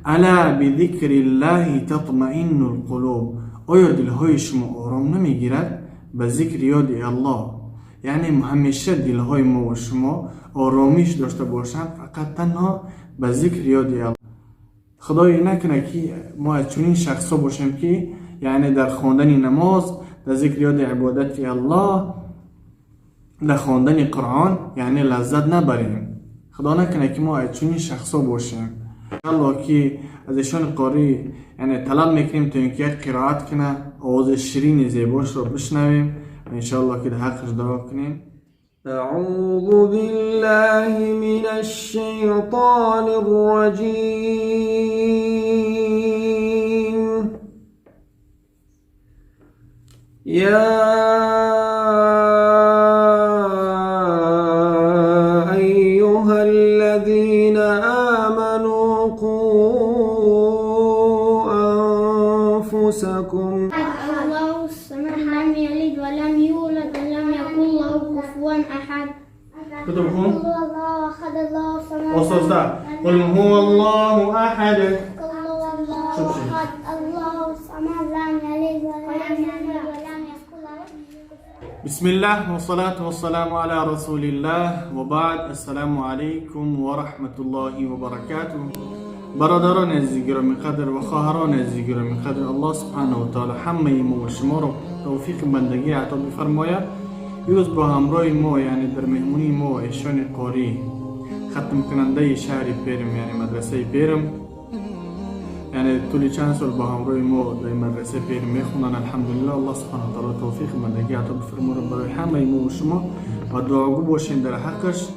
ألا بذكر الله تطمئن القلوب. آیا دلهای شما آرام نمیگیرد؟ به ذکر یاد الله. یعنی همیشه دلهای ما و شما آرامش داشته باشند فقط تنها به ذکر یاد الله. خدای نکنه که ما از چنین شخصا باشیم که یعنی در خواندن نماز، در ذکر یاد عبادت الله، در خواندن قرآن یعنی لذت نبریم. خدا نکنه که ما از چنین شخصا باشیم. الله که از ایشان قاری یعنی طلب میکنیم تا اینکه یک قرائت کنه، آواز شیرین زیباش رو بشنویم و انشاءالله که در حقش دعا کنیم. اعوذ بالله من الشیطان الرجیم. یا ایها الذین آمنوا قوا انفسکم. الله الصمد لم یلد ولم یولد ولم یکن له کفوا احد. کتب خون. الله احد الله الصمد. استاد قل هو الله احد. الله احد الله الصمد لم یلد ولم یولد ولم یکن له. بسم الله والصلاة والسلام على رسول الله و بعد. السلام علیکم و رحمت الله و برکاته. برادران عزیز گرامی قدر و خواهران عزیز گرامی قدر، الله سبحانه و تعالی همه ما و شما را توفیق بندگی عطا بفرماید. امروز با همراه ما یعنی در مهمونی ما ایشان قاری ختم کننده شهر پیرم یعنی مدرسه پیرم، یعنی طول چند سال با همراه ما در مدرسه پیرم میخوندن. الحمدلله الله سبحانه و تعالی توفیق بندگی عطا بفرماید برای همه ما و شما و دعاگو باشین در حقش.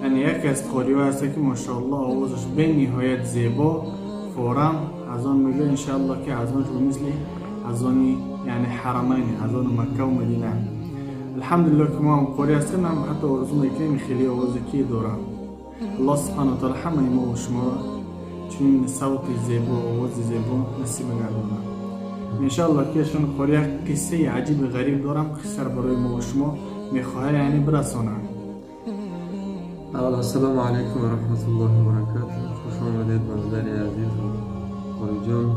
یعنی یکی از قاری ها هست که ماشاءالله آوازش به نهایت زیبا فورم از آن میگه انشاءالله که از آن مثل از آن یعنی حرمین، از آن مکه و مدینه. الحمدلله که ما هم قاری هستیم، هم حتی آرزو میکنیم خیلی آوازی که دارم. الله سبحانه و تعالی همه ما و شما را چنین صوت زیبا و آواز زیبا نصیب گرداند. انشاءالله که ایشان قاری یک قصه عجیب غریب دارم، قصه را برای ما و شما میخواه یعنی برسانم. اول السلام علیکم و رحمت الله و برکاته. خوش آمدید برادر عزیز قاری جان و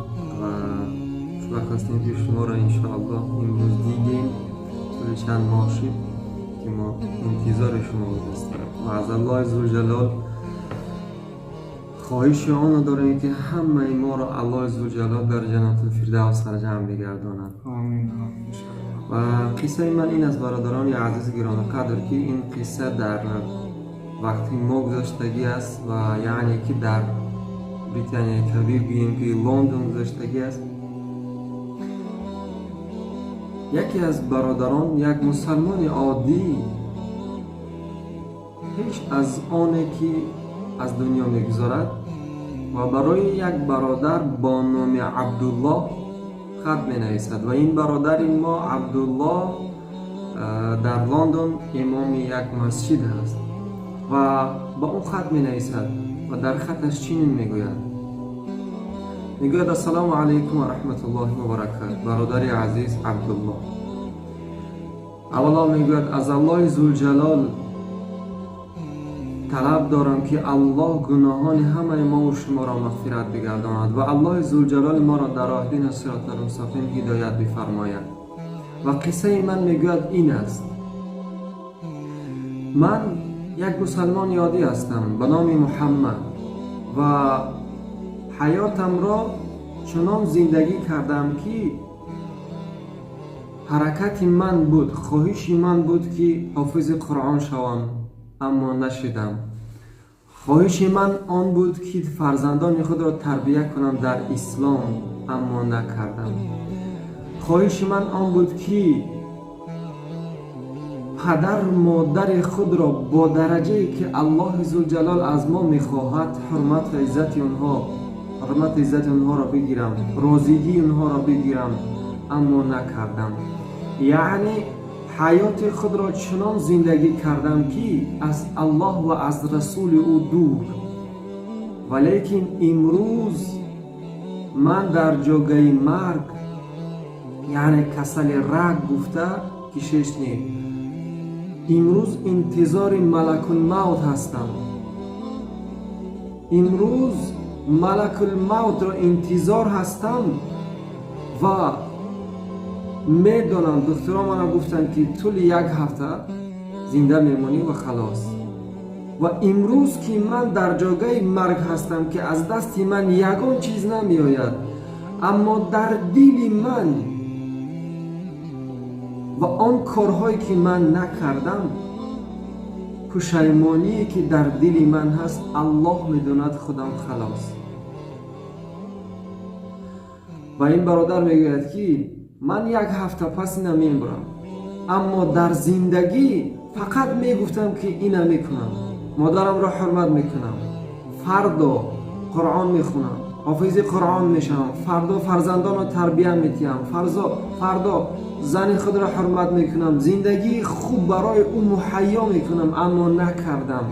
خوشبخت هستیم که شما را انشاءالله امروز دیدیم. طول چند ماه شد که ما انتظار شما هستیم و از الله ذوالجلال خواهش آن داریم که همه ما را الله ذوالجلال در جنت الفردوس جمع بگرداند. آمین آمین انشاءالله. و قصه من این از برادران عزیز گرانقدر که این قصه در وقتی ما گذشتگی است و یعنی که در بریتانیا کبیر گوییم که لندن گذشتگی است. یکی از برادران یک مسلمان عادی هیچ از آنی که از دنیا میگذارد و برای یک برادر با نام عبدالله خط می نویسد و این برادر ما عبدالله در لندن امام یک مسجد هست و با او خط می نویسد و در خطش چنین میگوید، میگوید السلام علیکم و رحمت الله و برکاته. برادر عزیز عبدالله، اولا میگوید از الله ذوالجلال طلب دارم که الله گناهان همه ما و شما را مغفرت بگرداند و الله ذوالجلال ما را در راه دین صراط المستقیم هدایت بفرماید. و قصه من میگوید این است: من یک مسلمان عادی هستم به نام محمد و حیاتم را چنان زندگی کردم که حرکت من بود، خواهش من بود که حافظ قرآن شوم اما نشدم. خواهش من آن بود که فرزندان خود را تربیه کنم در اسلام اما نکردم. خواهش من آن بود که پدر مادر خود را با درجه که الله ذوالجلال از ما میخواهد حرمت و عزت آنها، حرمت عزت آنها را بگیرم، راضیگی آنها را بگیرم اما نکردم. یعنی حیات خود را چنان زندگی کردم که از الله و از رسول او دور، ولیکن امروز من در جاگه مرگ یعنی کسل رگ گفته کشش نی، امروز انتظار ملک الموت هستم. امروز малакулмавтро интизор ҳастам ва медонам, духтурон мана гуфтанд, ки тӯли як ҳафта зинда мемонӣ ва халос. Ва имрӯз ки ман дар ҷойгаҳи марг ҳастам, ки аз дасти ман ягон чиз намеояд, аммо дар дили ман ва он корҳое ки ман накардам, пушаймоние ки дар дили ман ҳаст, Аллоҳ медонад, худам халос. Ва ин бародар мегӯяд, ки ман як ҳафта пас ина мемурам, аммо дар зиндагӣ фақат мегуфтам, ки ина мекунам, модарамро ҳурмат мекунам, фардо Қуръон мехунам, ҳофизи Қуръон мешавам, фардо фарзандонро тарбия метиҳам, фардо зани худро ҳурмат мекунам, зиндагии хуб барои ӯ муҳайё мекунам, аммо накардам.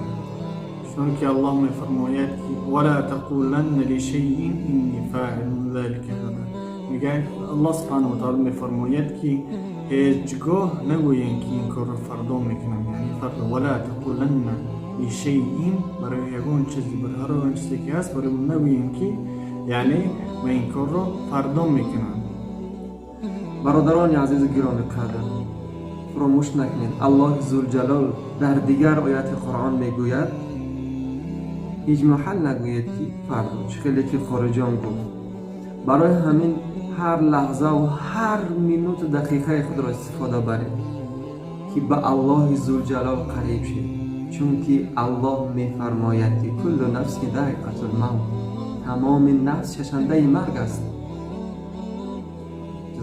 Чунонки Аллоҳ мефармояд, ки ولا تقولن لشيء إني فاعل ذلك غدا. میگه الله سبحانه و تعالی میفرماید که هیچگاه نگویین که این کار رو فردا میکنم، یعنی فردا. ولا تقولن لشيء، برای یگان چیزی، برای هر آن چیزی که هست، برای اون نگویین که یعنی من این کار رو فردا میکنم. Бародарони азизу гироми қадр, фуромӯш накунед, Аллоҳи Зулҷалол дар дигар ояти Қуръон мегӯяд: ҳеҷ маҳал нагӯед, ки фардо, чӣ хеле ки хориҷон гуфт. Барои ҳамин ҳар лаҳзаву ҳар минуту дақиқаи худро истифода баред, ки ба Аллоҳи Зулҷалол қариб шед, чунки Аллоҳ мефармояд, ки كل نفس ذائقة الموت, тамоми нафс чашандаи марг аст.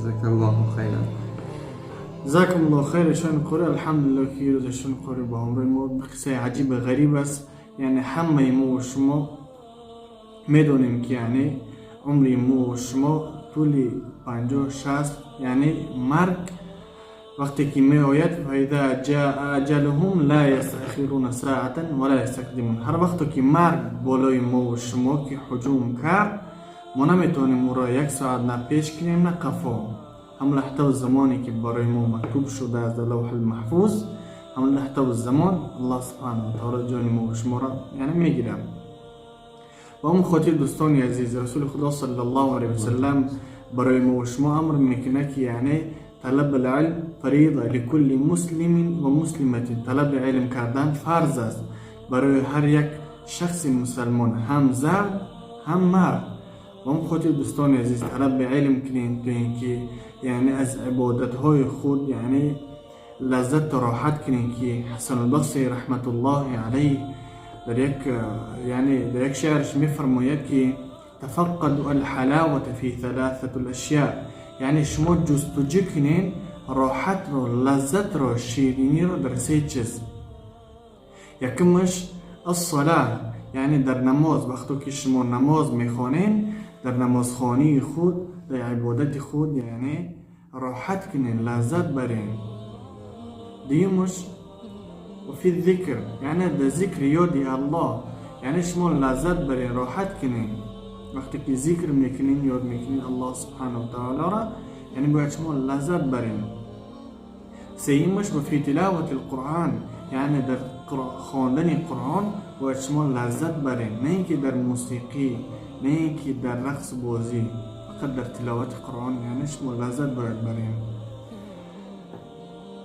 جزاك الله خيرا. جزاكم الله خیر شان قاری. الحمدلله که روز شان قاری با همراه ما. قصه عجیب غریب است. یعنی همه ما و شما میدونیم که یعنی عمری ما و شما طول 50 60، یعنی مرگ وقتی که می آید، فإذا جاء أجلهم لا يستأخرون ساعة ولا يستقدمون. هر وقت که مرگ بالای ما و شما که هجوم کرد، ما نمیتونیم او را یک ساعت نه پیش کنیم نه قفا. هم لحظه و زمانی که برای ما مکتوب شده از لوح المحفوظ، هم لحظه و زمان الله سبحانه و تعالی جان ما و شما را یعنی میگیره. و اون خاطر دوستان عزیز، رسول خدا صلی الله علیه وسلم برای ما و شما امر میکنه که یعنی طلب العلم فريضة لكل مسلم ومسلمة. طلب علم کردن فرض است برای هر یک شخص مسلمان، هم زن هم مرد. و اون خاطر دوستان عزیز، طلب علم کنین تا اینکه یعنی از عبادت های خود یعنی لذت و راحت کنین، که حسن البصری رحمت الله علیه در یک یعنی در یک شعرش میفرماید که تفقدوا الحلاوة في ثلاثة الأشياء. یعنی شما جستجو کنین راحت رو، لذت رو، شیرینی رو در سه چیز. یکمش الصلاة، یعنی در نماز. وقتی که شما نماز میخوانین، در نمازخوانی خود، در عبادت خود یعنی راحت کنین، لذت برین. دیمش وفي الذكر، یعنی در ذکر یاد الله، یعنی شما لذت برین، راحت کنین. وقتی که ذکر میکنین، یاد میکنین الله سبحانه و تعالی را، یعنی باید شما لذت برین. سیمش وفي تلاوة القرآن، یعنی در خواندن قرآن باید شما لذت برین، نه اینکه در موسیقی، نه اینکه در رقص بازی، فقط در تلاوت قرآن یعنی شما لذت باید برین.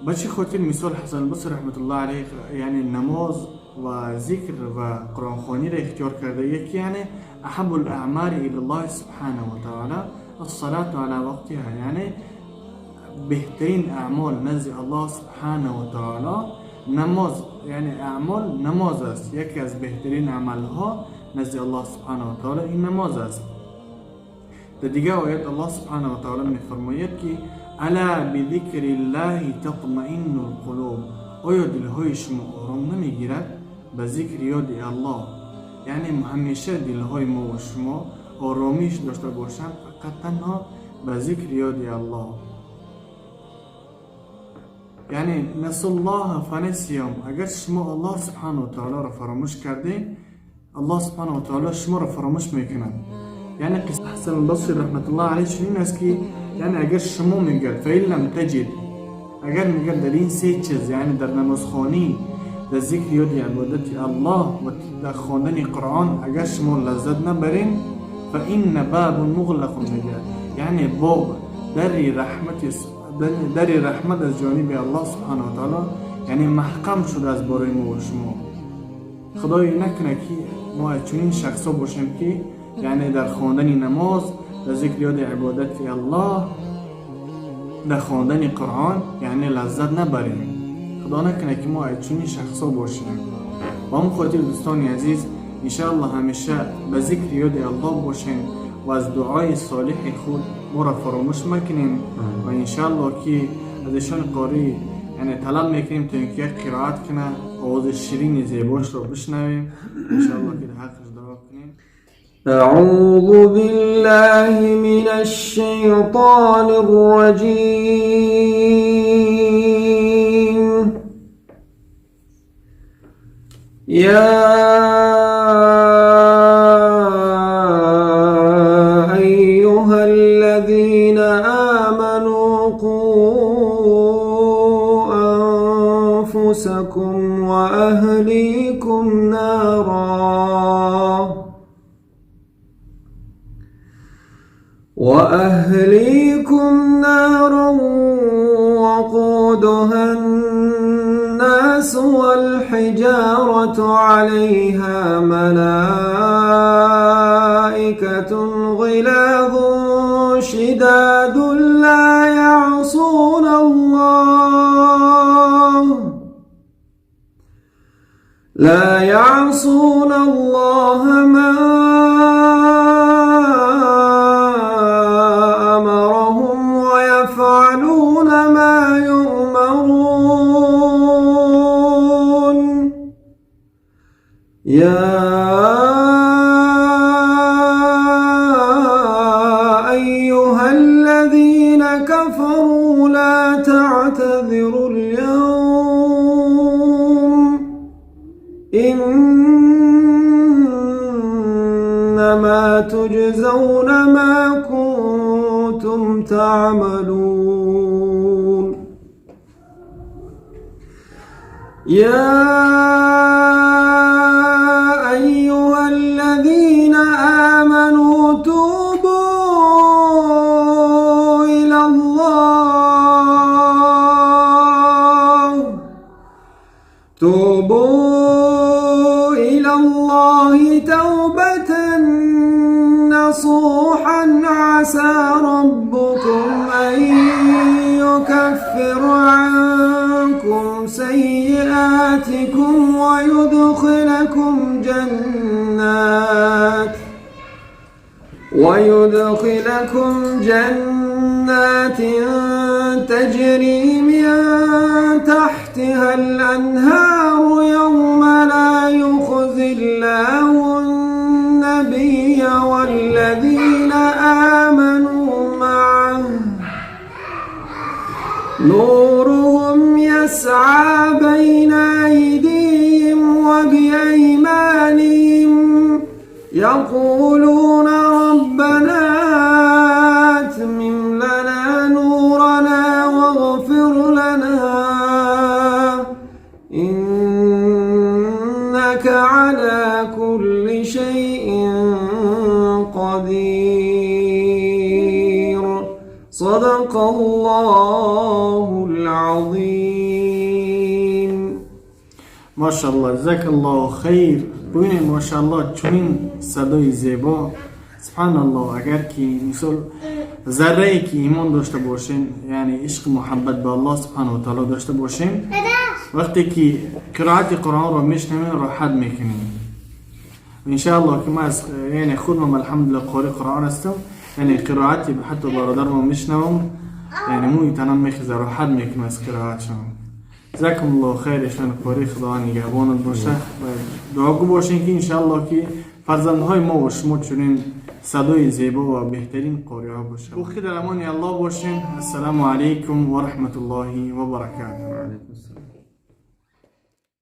به چه خاطر مثال حسن البصری رحمت الله علیه یعنی نماز و ذکر و قرآن خوانی را اختیار کرده؟ یکی یعنی احب الاعمال الى الله سبحانه وتعالى الصلاة على وقتها، یعنی بهترین اعمال نزد الله سبحانه و تعالی نماز، یعنی اعمال نماز است. یکی از بهترین عملها نزد الله سبحانه و تعالی این نماز است. در دیگه آیت الله سبحانه و تعالی میفرماید که ألا بذكر الله تطمئن القلوب. آیا دلهای شما آرام نمیگیرد به ذکر یاد الله؟ یعنی همیشه دلهای ما و شما آرامیش داشته باشند فقط تنها به ذکر یاد الله. یعنی نسوا الله فنسیهم. اگر شما الله سبحانه و تعالی را فراموش کردین، الله سبحانه و تعالی شما را فراموش میکند. یعنی قصه حسن البصری رحمت الله علیه چنین است که یعنی اگر شما میگد فإن لم تجد، اگر میگد در این سه چیز، یعنی در نمازخوانی، در ذکر یاد عبادت الله و در خواندن قرآن اگر شما لذت نبرین فإن باب مغلق میگه، یعنی باب در رحمت از جانب الله سبحانه و تعالی یعنی محکم شده از برای ما و شما. خدای نکنه که ما چنین شخصا باشیم که یعنی در خواندن نماز، در ذکر یاد عبادت الله، در خواندن قرآن یعنی لذت نبریم. خدا نکنه که ما چنین شخصا باشیم. با همون خاطر دوستان عزیز انشاءالله همیشه به ذکر یاد الله باشیم و از دعای صالح خود ما را فراموش مکنیم و انشاءالله که از ایشان قاری یعنی طلب میکنیم تا اینکه یک قرائت کنه، آواز شیرین زیباش را بشنویم انشاءالله که در حقش دعا کنیم. اعوذ بالله من الشیطان الرجیم. یا ایها الذین آمنوا قوا انفسکم واهلیکم نارا وقودها الناس والحجارة عليها ملائكة غلاظ شداد لا يعصون الله ما أمرهم ويفعلون ما يؤمرون. يا أيها الذين كفروا لا تعتذروا اليوم إنما تجزون ما كنتم تعملون. يا أيها الذين آمنوا توبوا إلى الله توبة نصوحا عسى ربكم أن يكفر عنكم سيئاتكم ويدخلكم جنات تجري من تحتها الأنهار يوم لا يخزي الله النبي والذين آمنوا معه نورهم يسعى بين أيديهم وبأيمانهم يقولون ربنا أتمم لنا نورنا واغفر لنا إنك على كل شيء قدير. صدق الله العظيم. ماشاءالله جزاك الله خیر. ببینید ماشاءالله چنین صدای زیبا، سبحان الله. اگر که مثال ذره ای که ایمان داشته باشین، یعنی عشق محبت به الله سبحانه و تعالی داشته باشین، وقتی که قرائت قرآن را میشنوین راحت میکنین. انشاءالله که من از یعنی خودم الحمدلله قاری قرآن هستم، یعنی قرائت حتی برادر ما میشنوم، یعنی موی تنم میخیزه، راحت میکنم از قرائتشون. جزاکم الله خیر. ایشان قاری خدا نگهبانت باشه و دعاگو باشین که انشاءالله که فرزندهای ما و شما چنین صدای زیبا و بهترین قاری ها باشه. باقی در امان الله باشین. السلام علیکم و رحمت الله و برکاته. علیکم السلام.